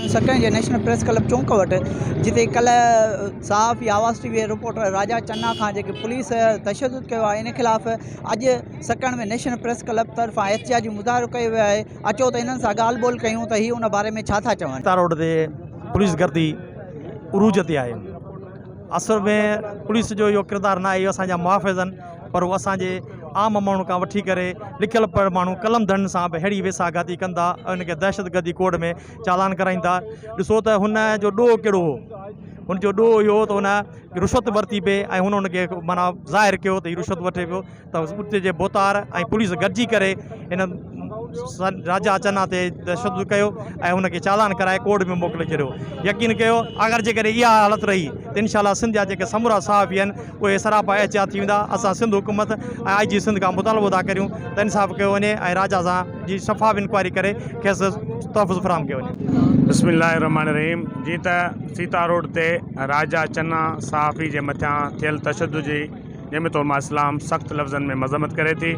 سکر جي national press club چونڪ وٽ جتي ڪلهه صحافي آواز ٽي وي رپورٽر راجا چنا کان جيڪي پوليس تشدد ڪيو آهي ان خلاف اڄ سکر ۾ نيشنل پريس ڪلب طرفان احتجاجي مظاهرو ڪيو ويو آهي اچو ته انهن سان ڳالهه ٻولهه ڪيون ته هي ان باري ۾ ڇا ٿا چون. سيتا روڊ تي پوليس گردي عروج تي آهي اصل ۾ پوليس جو اهو ڪردار نه آهي اهو اسان جا محافظ آهن پر هو اسان جي عام ماڻهن کان وٺي ڪري لکيل پڙهيل ماڻهو قلم ڌڻين سان به اهڙي ويساهه گهاتي ڪن ٿا ۽ ان کي دهشتگردي ڪوڊ ۾ چالان ڪرائين ٿا ڏسو ته هن جو ڏوهه ڪهڙو هو هن جو ڏوهه اهو هو ته هن رشوت ورتي پئي ۽ هن ان کي معنيٰ ظاهر ڪيو ته هي رشوت وٺي پيو ته اتي جي ڀوتار ۽ پوليس گڏجي ڪري هن راجا چنا تي تشدد ڪيو ۽ هن کي چالان ڪرائي ڪورٽ ۾ موڪلي ڇڏيو يقين ڪيو اگر جيڪڏهن اها حالت رهي ته انشاء الله سنڌ جا جيڪي سمورا صحافي آهن اهي سراپا احتجاج ٿي ويندا اسان سنڌ حڪومت ۽ آء جي سنڌ کان مطالبو ٿا ڪريون ته انصاف ڪيو وڃي ۽ راجا سان جي شفاف انڪوائري ڪري کيس تحفظ فراهم ڪيو وڃي. بسم الله الرحمٰن الرحيم جي ته سيتا روڊ تي راجا چنا صحافي جي مٿيان ٿيل تشدد جي جنهن ۾ علماء اسلام سخت لفظن ۾ مذمت ڪري ٿي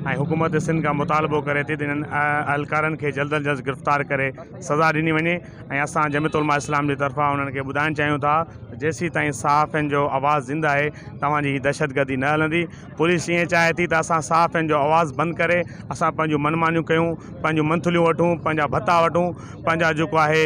۽ حڪومت سنڌ کان مطالبو ڪري ٿي ته انهن اهلڪارن کي جلد از جلد گرفتار ڪري سزا ڏني وڃي ۽ اسان جمعيت علماء اسلام جي طرفان انهن کي ٻڌائڻ چاهيون ٿا ته جيسين تائين صحافين جو آواز زنده آهي توهان جي هي دهشتگردي نه هلندي پوليس ائين چاهي ٿي ته اسان صحافين جو آواز بند ڪري اسان پنهنجون من مانيون ڪيون پنهنجون منٿليون وٺون پنهنجا ڀتا وٺون پنهنجا جيڪو آهي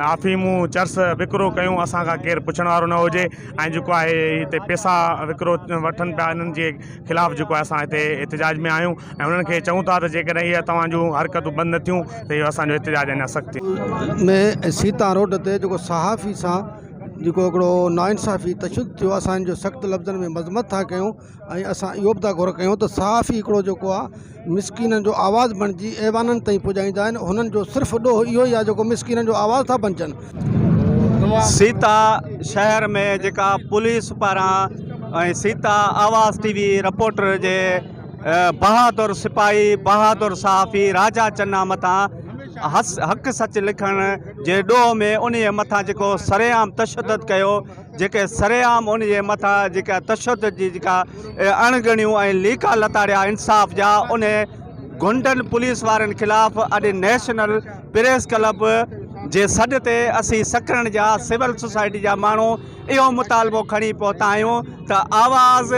آفيمون چرس وڪرو ڪيون اسان کان ڪير پڇڻ وارو نه هجي ۽ جيڪو آهي هتي پيسا وڪرو وٺن پيا انهن جي خلاف جيڪو آهي اسان هتي احتجاج ۾ آهيون ۽ انهن کي چئون ٿا ته جيڪڏهن اهي توهان جون حرڪتون بند نه ٿيون ته اهو اسان جو احتجاج اڃا سخت ٿيندو. ۾ سيتا روڊ تي جيڪو صحافي سان جيڪو هڪڙو ناانصافي تشدد ٿيو اسان ان جو سخت لفظن ۾ مذمت ٿا ڪيون ۽ اسان اهو به ٿا گهر ڪيون ته صحافي هڪڙو جيڪو آهي مسڪينن جو آواز بڻجي ايوانن تائين پڄائيندا آهن هنن جو صرف ڏوهه اهو ئي آهي جيڪو مسڪينن جو آواز ٿا بڻجن. سيتا شهر ۾ جيڪا پوليس پاران ۽ سيتا آواز ٽي وي رپورٽر جي بهادر سپاهي بهادر صحافي راجا چنا مٿان حق سچ لکڻ جي ڏوهه ۾ انهي مٿان جيڪو سرعام تشدد ڪيو جيڪي سرعام ان جي مٿان جيڪا تشدد جي جيڪا اڻ ڳڻيون ۽ ليڪا لتاڙيا انصاف جا ان غنڊن پوليس وارن خلاف اڄ نيشنل پريس ڪلب جي سڏ تي اسين سکرن جا سول سوسائٽي جا ماڻهو اهو مطالبو کڻي پهتا آهيون ته آواز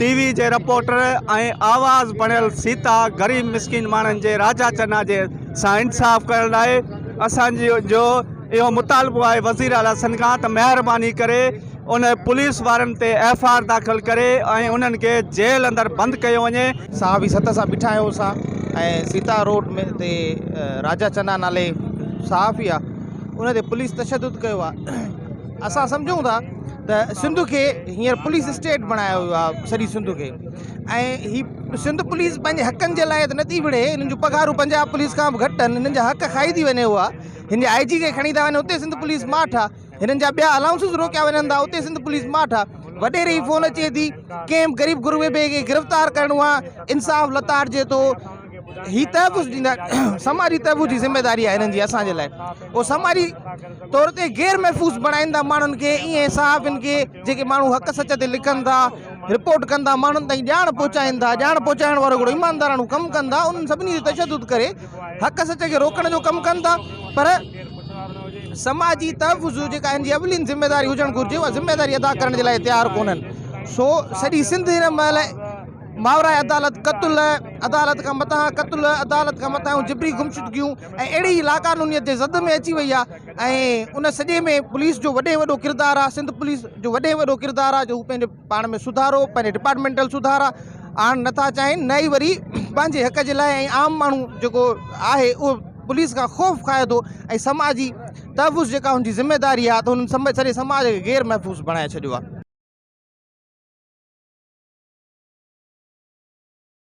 ٽي وي جي رپورٽر ۽ آواز بڻيل سيتا غريب مسڪين ماڻهن جي راجا چنا جي سان انصاف ڪرڻ لاء اسان جو اهو مطالبو آهي وزير اعليٰ سنڌ کان ته مهرباني ڪري ان پوليس وارن تي ايف I R داخل ڪري ۽ انهن کي جيل اندر بند ڪيو وڃي. صحافي ست سان بيٺا آهيون اسان ۽ سيتا روڊ ۾ تي راجا چنا نالي صحافي آ ان تي پوليس تشدد ڪيو آ اسان سمجهون ٿا ته سنڌ کي هينئر پوليس اسٽيٽ بڻايو ويو آ سڄي سنڌ کي ۽ هي سنڌ پوليس پنهنجي حقن جي لاء ته نٿي وڙهي انهن جون پگهارون پنجاب پوليس کان به گهٽ آهن انهن جا حق کائي ٿي وڃي اها هن جي آء جي کي کڻي ٿا وڃن اتي سنڌ پوليس ماٺ آ هنن جا ٻيا الائونسز روڪيا وڃن ٿا اتي سنڌ پوليس ماٺ آ وڏيري جي فون اچي ٿي ڪنهن به غريب غربي کي گرفتار ڪرڻو آ انصاف لتاڙجي ٿو هي تحفظ ڏيندا سماجي تحفظ جي ذميواري آهي هنن جي اسان جي لاء اهو سماجي طور تي غير محفوظ بڻائين ٿا ماڻهن کي ائين صحافين کي جيڪي ماڻهو حق سچ تي لکن ٿا رپورٽ ڪن ٿا ماڻهن تائين ڄاڻ پهچائين ٿا ڄاڻ پهچائڻ وارو هڪڙو ايمانداراڻو ڪم ڪن ٿا انهن سڀني تي تشدد ڪري حق سچ کي روڪڻ جو ڪم ڪن ٿا پر سماجي تحفظ جيڪا هن جي اولين ذميواري هجڻ گهرجي اها ذميواري ادا ڪرڻ جي لاء تيار ڪونهن سو سڄي سنڌ هن مهل ماورائي عدالت قتل عدالت کان مٿان قتل عدالت کان مٿان جبري گمشدگيون ۽ اهڙي ئي لاقانونيت جي زد ۾ اچي وئي آهي ۽ ان سڄي ۾ پوليس جو وڏي وڏو ڪردار آهي سنڌ پوليس جو وڏي وڏو ڪردار آهي جو هو پنهنجي پاڻ ۾ سڌارو پنهنجي ڊپارٽمينٽل سڌارا آڻڻ نٿا چاهين نه ئي وري پنهنجي حق جي لاء ۽ عام ماڻهو جيڪو آهي اهو پوليس کان خوف کائي ٿو ۽ سماجي تحفظ جيڪا هن جي ذميواري آهي ته هنن سڄي سماج کي غير محفوظ بڻائي ڇڏيو آهي.